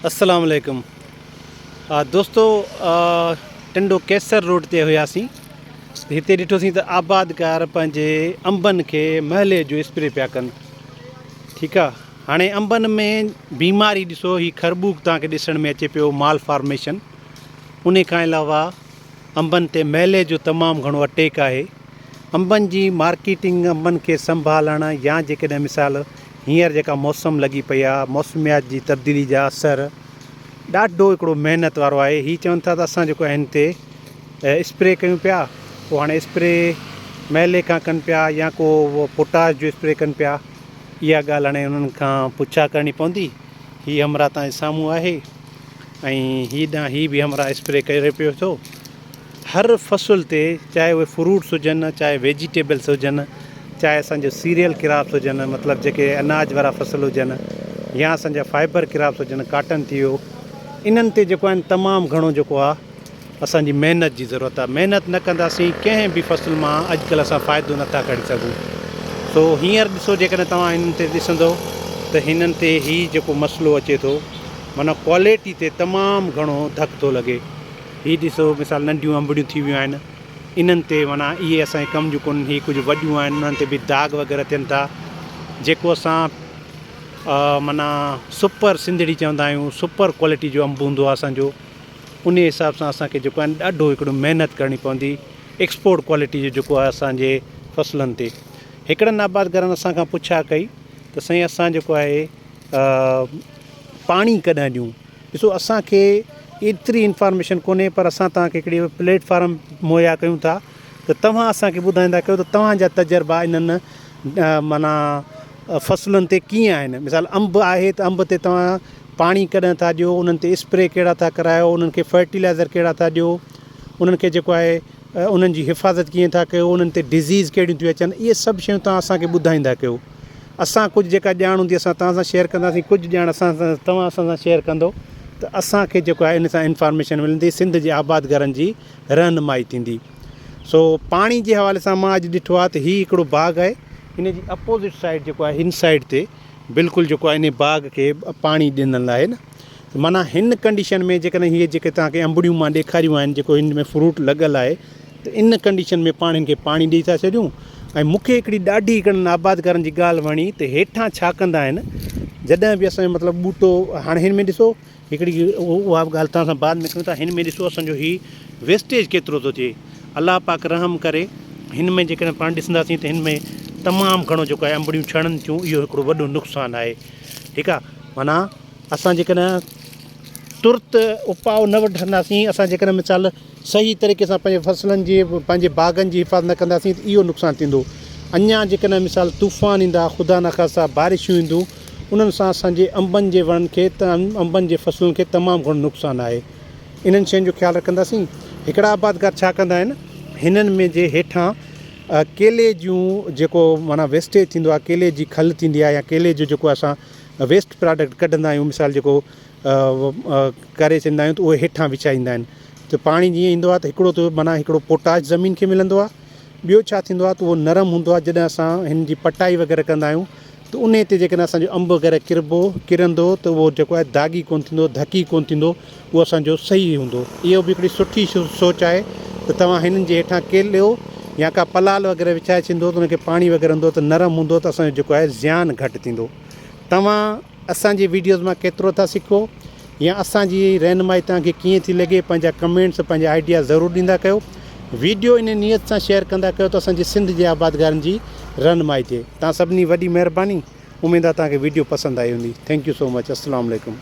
السلام عليڪم دوستو ٽنڊو قيصر روڊ تي هياسين هتي ڏٺوسين ته آبادگار پنهنجي انبن کي محلي جو اسپري پيا ڪن ٺيڪ آ هاڻي انبن ۾ بيماري ڏسو هي خربوڪ توهان کي ڏسڻ ۾ اچي پيو مال فارميشن ان کان علاوه انبن تي ميلي جو تمام گهڻو اٽيڪ آهي. انبن جي مارڪيٽنگ، انبن کي سنڀالڻ يا جيڪڏهن مثال هينئر جيڪا موسم لڳي پئي آهي، موسميات جي تبديلي جا اثر ڏاڍو هڪڙو محنت وارو آهي. هي چون ٿا ته اسان جيڪو آهي هن تي اسپري ڪيون پيا، پوء هاڻي اسپري ميلي کان ڪن پيا يا ڪو پوٽاش جو اسپري ڪن پيا، اها ڳالهه هاڻي انهن کان پڇا ڪرڻي پوندي. هي همراهه تان جي سامهون آهي. ۽ هي ڏانهن هي به همراهه اسپري ڪري پيو ٿو. هر فصل تي چاهي اهي فروٽس هجن چاهي ويجيٽيبلس هجن چاهي اسان جو سيريل ڪراپس هجن مطلب جيڪي اناج وارا فصل هجن يا اسان جا فائبر ڪراپس هجن ڪاٽن ٿي ويو انهن تي جيڪو آهن تمام گهڻو جيڪو آهي اسان جي محنت جي ضرورت آهي محنت نه ڪنداسين ڪنهن به فصل مان اڄڪلهه اسان فائدو نٿا کڻي سگهون سو هينئر ڏسو جيڪڏهن توهان هنن تي ڏسندو ته هنن تي هي جيڪو مسئلو اچي ٿو معنيٰ ڪوالٽي تي تمام گهڻو ڌڪ ٿو لڳي هي ڏسو مثال ننڍيون انبڙيون ٿي ويون آهن انهن تي معنيٰ اهي اسان جي ڪم جون ڪونهن هي ڪجهه وڏيون آهن انهن تي به داغ وغيره ٿين ٿا جيڪو اسان معنيٰ سپر سنڌڙي چوندا آهيون سپر ڪوالٽي جو انب هوندو آهي اسان جو انهي حساب سان اسان کي جيڪو آهي ڏاڍو هڪڙو محنت ڪرڻي پوندي ايڪسپورٽ ڪوالٽي جو جيڪو آهي اسان جي فصلن تي هڪڙن آبادگارن اسان کان پڇا ڪئي ته سائين اسان جيڪو آهي پاڻي ڪڏهن ڏيون ڏسو اسان کي ايتري انفارميشن ڪونهي پر اسان توهان کي هڪڙي پليٽ فارم مهيا ڪيون ٿا ته توهان اسان کي ٻڌائيندا ڪيو ته توهان جا تجربا انهن معنيٰ فصلن تي ڪيئن آهن مثال انب آهي ته انب تي توهان پاڻي ڪڏهن ٿا ڏيو انهن تي اسپري ڪهڙا ٿا ڪرايو انهن کي فرٽيلائزر ڪهڙا ٿا ڏيو انهن کي جيڪو آهي انهن جي حفاظت ڪيئن ٿا ڪيو انهن تي ڊزيز ڪهڙيون ٿيون اچن اهي سڀ شيون توهان اسان کي ٻڌائيندا ڪيو اسان ڪجهه جيڪا ڄاڻ هوندي اسان توهان سان شيئر ڪنداسين ڪجهه ڄاڻ اسان سان توهان اسان سان شيئر ڪندو ته اسان کي جيڪو آهي ان سان انفارميشن ملندي سنڌ جي آبادگارن جي رهنمائي ٿيندي سو پاڻي جي حوالي سان مان اڄ ڏٺو آهي ته هي هڪڙو باغ آهي ان جي اپوزٽ سائيڊ جيڪو آهي هن سائيڊ تي بلڪل جيڪو آهي انهي باغ کي پاڻي ڏنل آهي نه ته معنيٰ هن ڪنڊيشن ۾ جيڪڏهن هي جيڪي توهان کي انبڙيون مان ڏيکاريون آهن جيڪو هن ۾ فروٽ لڳل آهي ته ان ڪنڊيشن ۾ پاڻ هن کي پاڻي ڏئي ٿا ڇڏيون ۽ مون کي هڪڙي ڏاڍي هڪڙن آبادگارن جي ڳالهه وڻي ته هيٺان ڇا ڪندا آهن جڏهن به اسان جو مطلب ٻوٽو هاڻي هن ۾ ڏسو هڪڙي اها به ڳالهه توهان سان بعد ۾ ڪيون ٿا هن ۾ ڏسو اسان جو هي ويسٽيج ڪيترو ٿو ٿئي الله پاڪ رحم ڪري هن ۾ جيڪڏهن پاڻ ڏسنداسين ته هن ۾ تمام گهڻو جيڪو آهي انبڙيون ڇڻن ٿيون اهو هڪڙو وڏو نقصان آهي ٺيڪ آهي معنيٰ اسان جيڪڏهن ترت اپاء نه وٺنداسين اسان جيڪڏهن مثال صحيح طريقي سان پنهنجي فصلن جي پنهنجي باغن جي حفاظت نه ڪنداسين ته اهو نقصان ٿيندو اڃا جيڪڏهن مثال طوفان ايندا خدا نخواسته بارشون اينديون انهن سان اسان جي انبن جي وڻن کي انبن جي فصلن کي تمام گهڻو نقصان آهي انهن شين جو خيال رکنداسين هڪڙا آبادگار ڇا ڪندا آهن هنن ۾ جي هيٺان ڪيلي جون جيڪو معنيٰ ويسٽيج ٿيندو آهي ڪيلي جي کل ٿيندي آهي يا ڪيلي جو جيڪو اسان ويسٽ پراڊڪٽ ڪڍندا آهيون مثال جيڪو ڪري ڇڏيندا آهيون ته اهي هيٺان وڇائيندا آهن ته پاڻي جيئن ايندو آهي ته هڪڙو ته معنيٰ هڪڙو پوٽاش زمين کي ملندو آهي ٻيو ڇا ٿيندو آهي ته اهو نرم هوندو آهي جڏهن اسان هن جي پٽائي وغيره ڪندا آهيون ته انهي تي جيڪڏهن اسان جو انب وغيره ڪربو ڪرندو ته اهو جيڪو آهي داغي ڪونه ٿيندو ڌڪي ڪونه ٿيندو اهو اسان جو صحيح هوندو اهو به هڪڙي سٺي سوچ آهي ته توهان هنن جي هيٺان ڪيلو يا ڪا پلال وغيره وڇائي ڇڏيندو ته ان کي پاڻي وغيره هوندو ته نرم هوندو ته اسان جو جيڪو آهي زيان گهٽ ٿيندو توهان اسان جي ويڊيوز مان ڪيترو ٿا سکو يا اسان جي رهنمائي توهان کي ڪيئن ٿي لڳي پنهنجا ڪمينٽس پنهنجا آئيڊيا ضرور ڏيندا ڪيو ويڊيو ان نيت سان شيئر ڪندا ڪيو ته اسان جي سنڌ جي آبادگارن جي رهنمائي ٿئي توهان سڀني وڏي مهرباني اميد آ توهان کي ويڊيو پسند آئي هوندي thank you so much اسلام عليڪم.